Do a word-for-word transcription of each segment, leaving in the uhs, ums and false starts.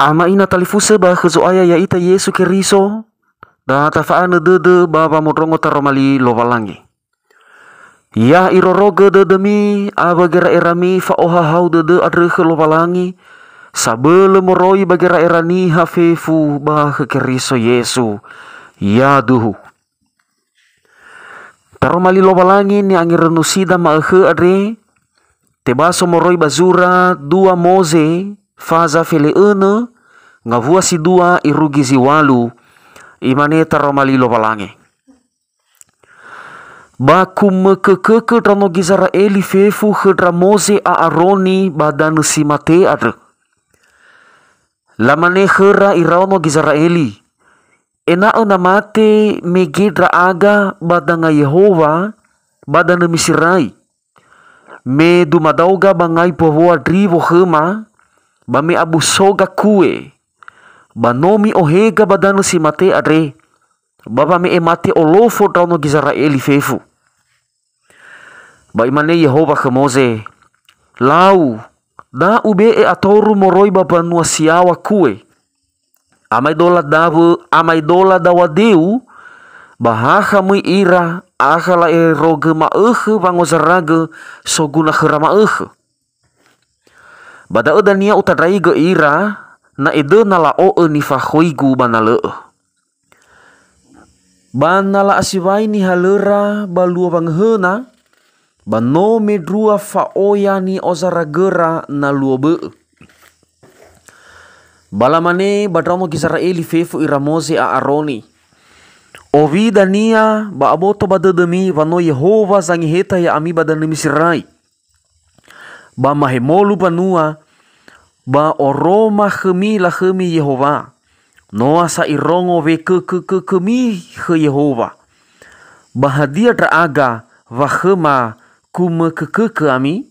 Ama ina talifusö ba khö Zo'aya ya'ita Yesu Keriso, da tafa'anö dödö ba wamondrongo taroma li Lowalangi. Ya irorogö dödömi awö gera'erami fa'ohahau dödö andrö khö Lowalangi, sabölö moroi ba gera'era niha fefu ba khö Keriso Yesu. Yaduhu. Taroma li Lowalangi ni'angerönusida ma'ökhö andre, tebaso moroi ba zura dua Moze, faza fele'önö, ngawua si dua irugi zi ŵalu, imane taroma li Lowalangi. Ba kumökökökö ndraono Gizera'eli fefu khö ndra Moze a Aroni ba danö si mate andrö. Lamane khöra iraono Gizera'eli, "Ena'ö na mate mege ndra'aga ba danga Yehowa ba danö Misirai, me dumadaoga ba ngai mbowoa ndriwo khöma, ba me abu so gakue, ba no mi'ohega ba danö si mate andre, ba wame'e mate olofo ndraono Gizera'eli fefu." Ba imane Yehowa khö Moze, "Lau, da ube'e atoru moroi ba mbanua si yaŵa kue. Amaedola dawö, amaedola daŵa deu, ba ha khamöi ira, akha la'erogö ma'ökhö wangozaragö soguna khöra ma'ökhö. Ba da'ö dania utandraigö ira, na edöna la'o'ö nifakhoigu ba na lö'ö. Ba na la'asiwai nihalöra ba luo wangöhöna, ba no mendrua fa'oya ni'ozaragöra na luo bö'ö." Ba lamane ba ndraono Gizera'eli fefu ira Moze a Aroni, "Owi dania ba aboto ba dödömi wa no Yehowa zangeheta ya'ami ba danö Misirai. Ba mahemolu mbanua, ba oroma khömi lakhömi Yehowa. Noa sa irongo wekökökökömi khö Yehowa. Ba hadia ndra'aga wa khöma kumökökökö ami?"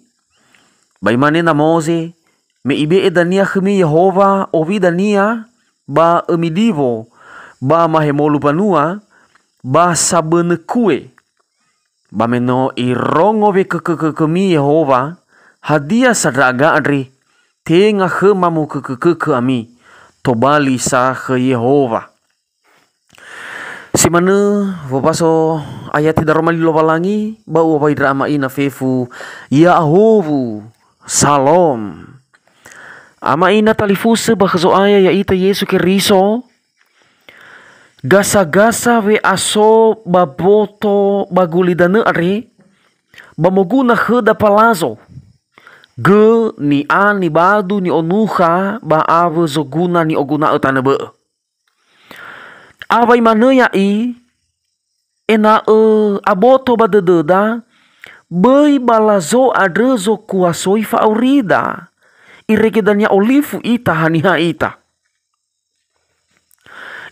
Ba imane na Moze, me ibe'e dania khömi Yehowa, owi dania, ba ömi diwo, ba mahemolu mbanua, ba sabönö kue. Ba me no irongo wekökökökömi Yehowa, hadia sa ndra'aga andre, tenga khöma mukökökökö ami, tobali sa khö Yehowa. Si manö wobaso ayati daroma li Lowalangi, ba u'owai ndra ama ina fefu, ya'ahowu, Salom. Ama ina talifusö ba khö Zo'aya ya'ita Yesu Keriso, gasa-gasa we'aso ba boto ba gulidanö andre, ba moguna khöda palazo, gö, ni'a, nibadu, ni'onukha, ba awö zoguna ni'oguna'ö tanö bö'ö. Awai manö ya'i, ena'ö aboto ba dödöda, böi ba lazo andrö zokuasoi fa'aurida, irege dania olifu ita haniha ita.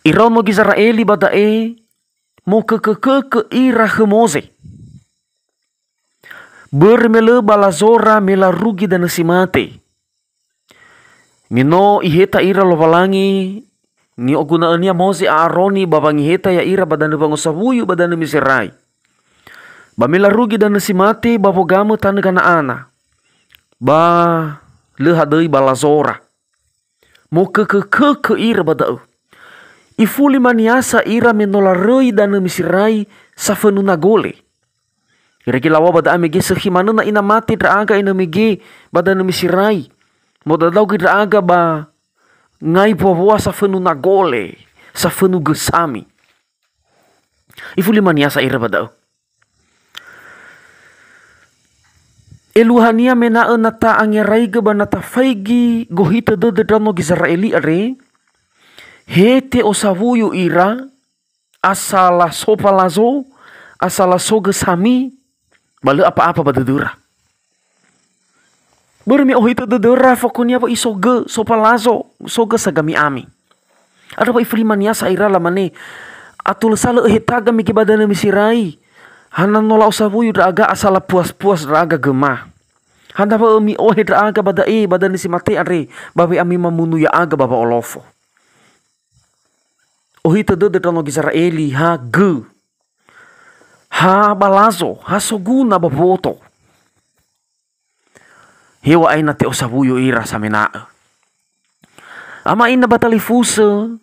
Iraono Gizera'eli ba da'e, mokökökökö ira khö Moze. Börö me lö ba lazora me larugi danö si mate. Me no iheta ira Lowalangi, ni'oguna'önia Moze a Aroni ba wangeheta ya'ira ba danö wangosawuyu ba danö Miserai. Ba me larugi danö si mate ba wogamö tanö Gana'ana. Ba lö hadöi ba lazora. Mokökökökö ira ba da'ö. Ifuli maniasa ira me no laröi danö Miserai safönu nagole. Irege laŵa ba da'a mege sökhi manö na ina mate ndra'aga ena'ö mege ba danö Miserai. Modadao göi ndra'aga ba ngai mbowoa safönu nagole, safönu gösami. Ifuli maniasa ira ba da'ö. Eluahania mena'ö na ta'angeraigö ba na tafaigi gohitö dödö ndraono Gizera'eli andre, he te'osawuyu ira, asala so palazo, asala so gösami, ba lö apa-apa ba dödöra. Börö me ohitö dödöra fokonia wa isogö, so palazo, sogö sagami ami. Andrö wa ifuli maniasa ira lamane, "Atulö sa lö öhetaga mege ba danö Miserai. Hana no la'osawuyu ndra'aga asala puas-puas ndra'aga göma. Hana wa ömi ohe ndra'aga ba da'e, ba danö si mate andre, ba we'ami mamunu ya'aga ba wa'olofo." Ohitö dödö ndraono Gizera'eli ha gö, ha balazo, ha soguna ba boto. Heŵa'ae na te'osawuyu ira samena'ö. Ama ina ba talifusö,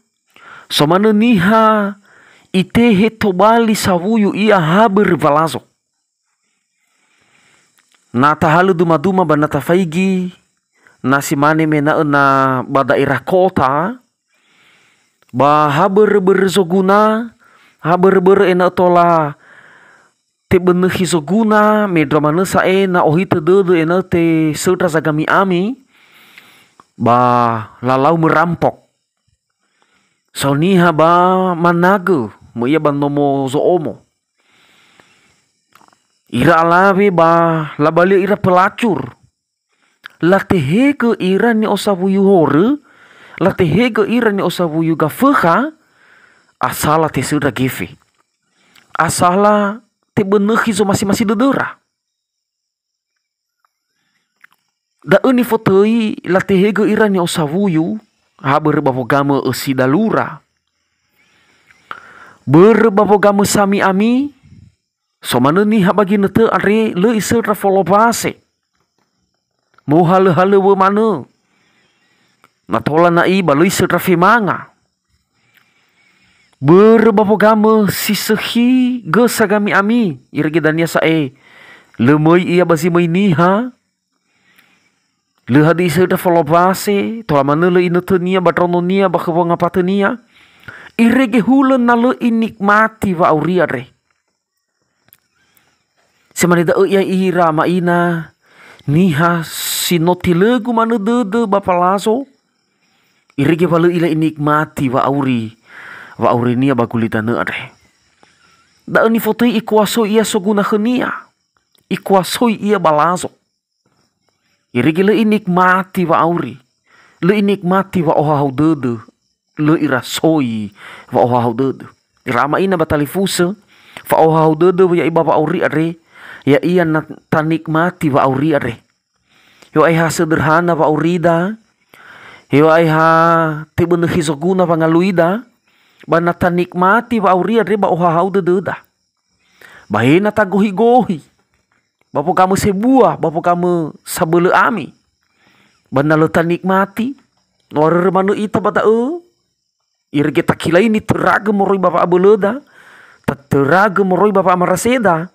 so manö niha itehe tobali sawuyu ia ha börö walazo. Na tahalö dumaduma ba na tafaigi, na si mane mena'ö na ba da'era kota, ba ha börö-börö zoguna, ha börö-börö ena'ö tola tebönökhi zoguna, mendrua manö sa'e na ohitö dödö ena'ö tesöndra zagami'ami, ba lalau merampok. So niha ba managö, möi ia ba nomo zo'omo. Ira alawe ba labali'ö ira pelacur. Latehegö ira ni'osawuyu horö, latehegö ira ni'osawuyu gafökha, asala tesöndra gefe. Asala tebönökhi zomasi-masi dödöra. Da'ö nifotöi latehegö ira ni'osawuyu, ha börö ba wogamö ösi dalura. Börö ba wogamö sami'ami, so manö niha ba ginötö andre lö isöndra folowase. Mohalöhalöwö manö. Na tola na'i ba lö isöndra femanga. Börö ba wogamö si sökhi gösa gami'ami, irege dania sa'e, lö möi ia ba zi möi niha, lö hadia isöndra folowase, tola manö lö inötönia ba ndraononia ba khö wongapatönia, irege hulö na lö inikmati wa'auri andre. Semane da'ö ia ira ama ina, niha si no tilögu manö dödö ba falazo, irege wa lö ila inikmati wa'auri, wa'aurinia ba gulidanö andre. Da'ö nifotöi ikuasoi ia soguna khönia, ikuasoi ia ba lazo. Irege lö inikmati wa'auri, lö inikmati wa'ohahau dödö, lö irasoi wa'ohahau dödö. Ira ama ina ba talifusö, fa'ohahau dödö ya'i ba wa'auri andre, ya'ia na tanikmati wa'auri andre. Heŵa'ae ha söderhana wa'aurida, heŵa'ae ha tebönökhi zoguna wangaluida, ba na tanikmati wa'auri andre ba ohahau dödöda. Ba he na tagohigohi, ba wogamö sebua, ba wogamö sabölö ami. Ba na lö tanikmati, no arörö manö ita ba da'ö, irege takilaini töragö moroi ba wa'abölöda, ta-, töragö moroi ba wa'amaraseda,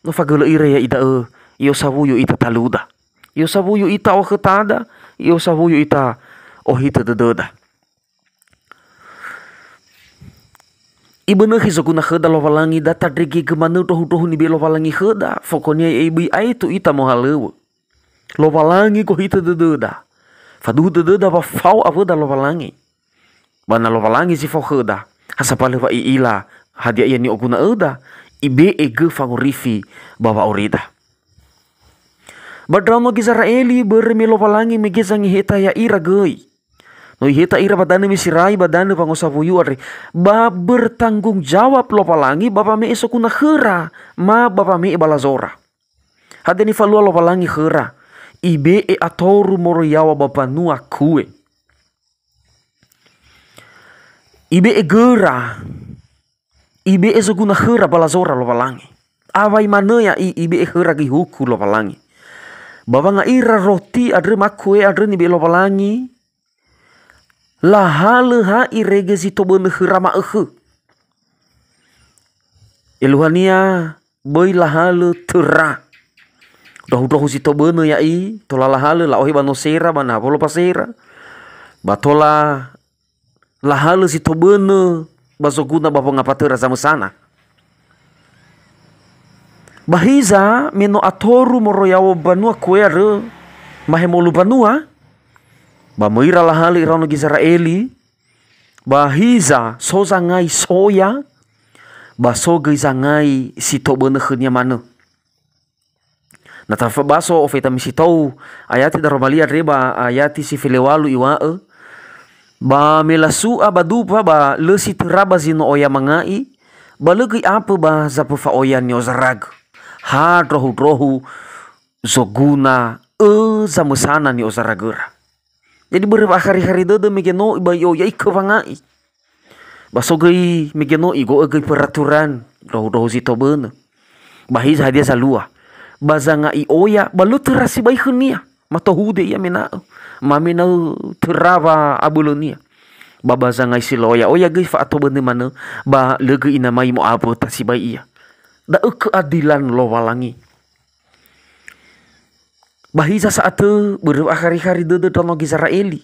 no fagölö ira ya'i da'ö, i'osawuyu ita taluda. I'osawuyu ita okhötada, i'osawuyu ita ohitö dödöda. Ibönökhi zoguna khöda Lowalangi, da tandregegö manö ndrohu-ndrohu nibe'e Lowalangi khöda, fokonia ya'i böi aetu ita mohalöŵö. Lowalangi gohitö dödöda. Faduhu dödöda wa fao awöda Lowalangi. Ba na Lowalangi zi fao khöda, ha sambalö wa i'ila hadia ia ni'oguna'öda, ibe'e gö fangorifi ba wa'aurida. Ba ndraono Gizera'eli, börö me Lowalangi mege zangeheta ya'ira göi. No iheta ira ba danö Miserai, ba danö wangosawuyu andre. Ba bertanggung jawab Lowalangi ba wame'e soguna khöra, ma ba wame'e ba lazora. Hadia nifalua Lowalangi khöra? Ibe'e atoru moroi yaŵa ba mbanua kue. Ibe'e göra, ibe'e zoguna khöra ba lazora Lowalangi. Awai manö ya'i ibe'e khöra göi huku Lowalangi. Ba wanga'ira roti andrö ma kue andrö nibe'e Lowalangi, lahalö ha irege zi tobönö khöra ma'ökhö. Eluahania böi lahalö töra. Ndrohu-ndrohu zi tobönö ya'i, tola lahalö la'ohe ba nosera ba naha wolo pasera. Ba tola lahalö zi tobönö ba zoguna ba wongapatöra zamösana. Ba hiza, me no atoru moroi yaŵa ba mbanua kue andrö, mahemolu mbanua, ba möi ira lahalö iraono Gizera'eli, ba hiza so zangai soya, ba so göi zangai si tobönö khönia manö. Na tafabaso ofeta misi tou ayati daroma li andre ba ayati si felewalu iŵa'ö, ba me lasu'a ba dufa ba lö si töra ba zi no oya manga'i, ba lö göi apö ba zaföfa'oya ni'ozaragö. Ha ndrohu-ndrohu zoguna ö zamösana ni'ozaragöra. Jadi börö wa'akhari-khari dödö mege no ba i'oya'i kö wanga'i. Ba so göi mege no igo'ö göi peraturan, ndrohu-ndrohu zi tobönö. Ba hiza hadia zalua? Ba zanga'i oya, ba lö töra sibai khönia. Matohude ia mena'ö. Mamena'ö töra wa'abölönia. Ba ba zangai si loya-oya göi fa'atobönö manö, ba lö göi inamai mo'awöta sibai ia. Da'ö keadilan Lowalangi. Ba hiza sa'atö börö wa'akhari-khari dödö ndraono Gizera'eli.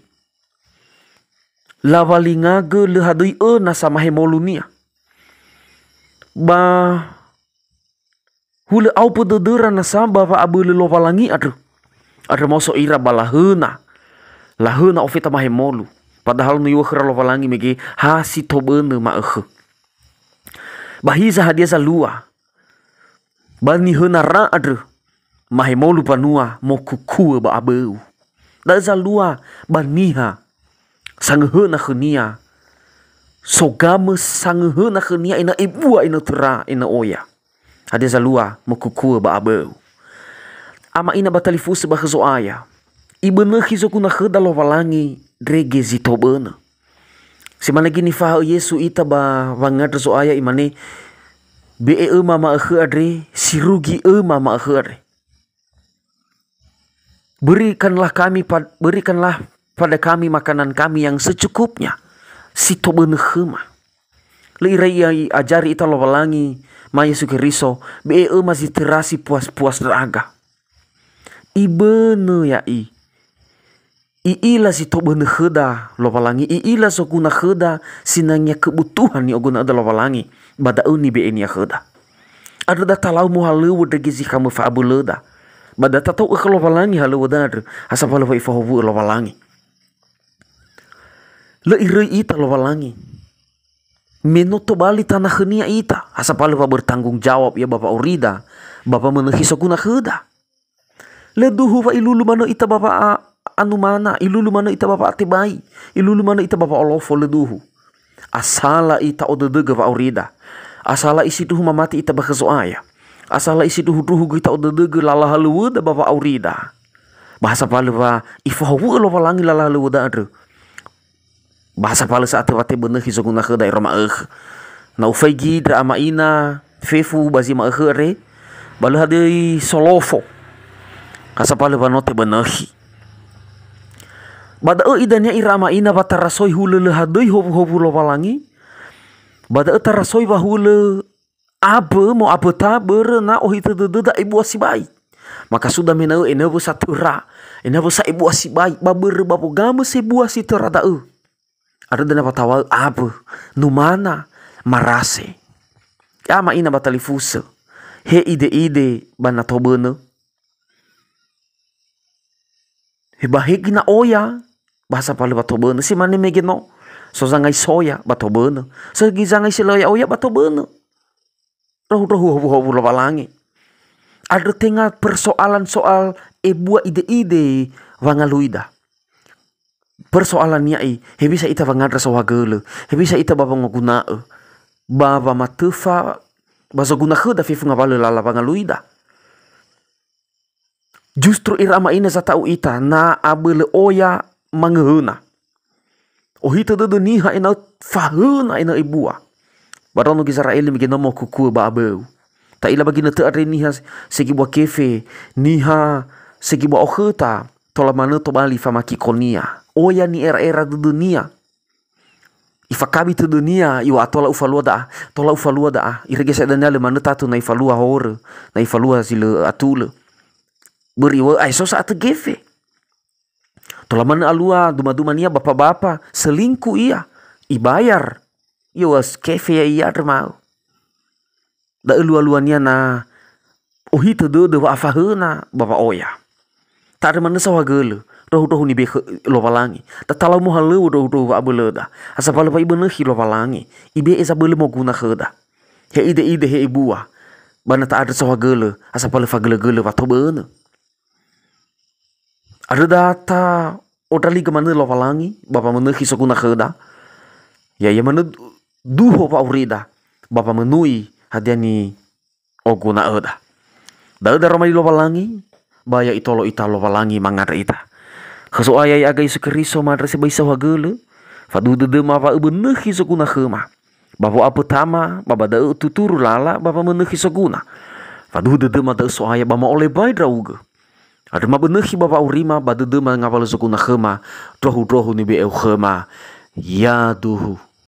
Lawalingagö lö hadöi öna samahemolunia. Ba hulö aombö dödöra nasa ba wa'abölö Lowalangi andrö. Andrö maoso ira ba lahöna. Lahöna ofeta mahemolu. Padahal no iŵa'ö khöra Lowalangi mege ha si tobönö ma'ökhö. Ba hiza hadia zalua? Ba nihönara andrö, mahemolu mbanua mokukuö ba aböu. Da'ö zalua ba niha sangöhöna khönia, sogamö sangöhöna khönia ena'ö ebua, ena'ö töra, ena'ö oya. Hadia zalua? Mokukuö ba aböu. Ama ina ba talifusö ba khö Zo'aya. Ibönökhi zoguna khöda Lowalangi ndrege zi tobönö. Si mane göi nifahaö Yesu ita ba wangandrö Zo'aya, imane, "Be'e öma ma'ökhö andre, si rugi öma ma'ökhö andre. Berikanlah kami pad-, berikanlah pada kami makanan kami yang secukupnya." Si tobönö khöma. Lö irai ia i'ajari ita Lowalangi ma Yesu Keriso, be'e öma zi töra si puas-puas ndra'aga. Ibönö ya'i. I'ila zi tobönö khöda Lowalangi, i'ila zoguna khöda sinangea kebutuhan ni'oguna'öda Lowalangi, ba da'ö nibe'e-Nia khöda. Andrö da talau mohalöŵö ndrege zi khamö fa'abölöda. Ba da tatou'ö khö Lowalangi halöŵöda andrö, ha sambalö wa ifahowu'ö Lowalangi. Lö iröi ita Lowalangi. Me no tobali tana khönia ita, ha sambalö wa bertanggung jawab ia ba wa'aurida, ba wamönökhi soguna khöda. Lö duhu wa ilulu manö ita ba wa'a-, anumana, ilulu manö ita ba wa'atebai, ilulu manö ita ba wa'olofo, lö duhu. Asala ita odödögö wa'aurida. Asala isindruhu mamati ita ba khö Zo'aya. Asala isindruhu-ndruhu göi ita odödögö lala halöŵöda ba wa'aurida. Ba ha sambalö wa ifahowu'ö Lowalangi lala halöŵöda andrö. Ba ha sambalö sa'atö wa tebönökhi zoguna khöda ero ma'ökhö. Na ufaigi ndra ama ina fefu ba zi ma'ökhö andre, ba lö hadöi solofo. Ha sambalö wa no tebönökhi. Ba da'ö idania ira ama ina wa tarasoi hulö lö hadöi howuhowu Lowalangi, ba da'ö tarasoi wa hulö abö mo'aböta börö na ohitö dödöda ebua sibai. Makasuda mena'ö enawö sa töra, enawö sa ebua sibai, ba börö ba wogamö sebua si töra da'ö. Andrö dania wa taŵa'ö abö, numana, marase. Ama ina ba talifusö, he ide-ide ba na tobönö. He ba he göi na oya, ba ha sambalö wa tobönö. Si mane mege no, so zangai soya ba tobönö. So göi zangai si lö oya-oya ba tobönö. Rohu-rohu howuhowu Lowalangi. Andrö tenga persoalan soal ebua ide-ide wangaluida. Persoalan ya'i, hewisa ita wangandrö saohagölö, hewisa ita ba wangoguna'ö, ba wamatöfa, ba zoguna khöda fefu ngawalö lala wangaluida. Justru ira ama ina zata'u ita, na abölö oya mangöhöna. Ohitö dödö niha ena'ö fahöna ena'ö ebua. Ba ndraono Gizera'eli mege no mokukuö ba aböu. Ta'ila ba ginötö andre niha segi bua kefe, niha segi bua okhöta, tola manö tobali famakikonia. Oya ni'era-era dödönia. Ifakabi tödönia, iŵa'ö tola ufalua da'a, tola ufalua da'a. Irege sa'ae dania lö manö tatu na ifalua horö, na ifalua zi lö atulö. Börö iŵa'ö ae so sa'atö gefe. Tola manö alua duma-dumania bapa-bapa, selingkuh ia, ibayar. Iŵa'ö kefe ya'ia andrö ma'ö. Da'ö lua-luania na ohitö dödö wa'afahöna ba wa'oya. Ta'andrö manö saohagölö, ndrohu-ndrohu nibe'e khö Lowalangi. Da talau mohalöŵö ndrohu-ndrohu wa'abölöda. Ha sambalö wa ibönökhi Lowalangi. Ibe'e zabölö moguna khöda. He ide-ide he ebua. Ba na ta'andrö saohagölö, ha sambalö fagölö-gölö wa tobönö. Andrö da ta'ondraligö manö Lowalangi, ba wamönökhi soguna khöda. Ya'ia manö duho wa'aurida, ba wamönui hadia ni'oguna'öda. Da'ö daroma li Lowalangi, ba ya itolo ita Lowalangi mangandrö ita. Khö Zo'aya ya'aga Yesu Keriso ma'andrö sibai saohagölö, faduhu dödöma wa öbönökhi soguna khöma. Ba wo'abötama, ba ba da'ö tuturu lala, ba wamönökhi soguna. Faduhu dödöma da'ö So'aya ba ma'olebai ndra'ugö. Andrö mabönökhi ba wa'aurima, ba dödöma ngawalö zoguna khöma, ndrohu-ndrohu nibe'eu khöma. Yaduhu.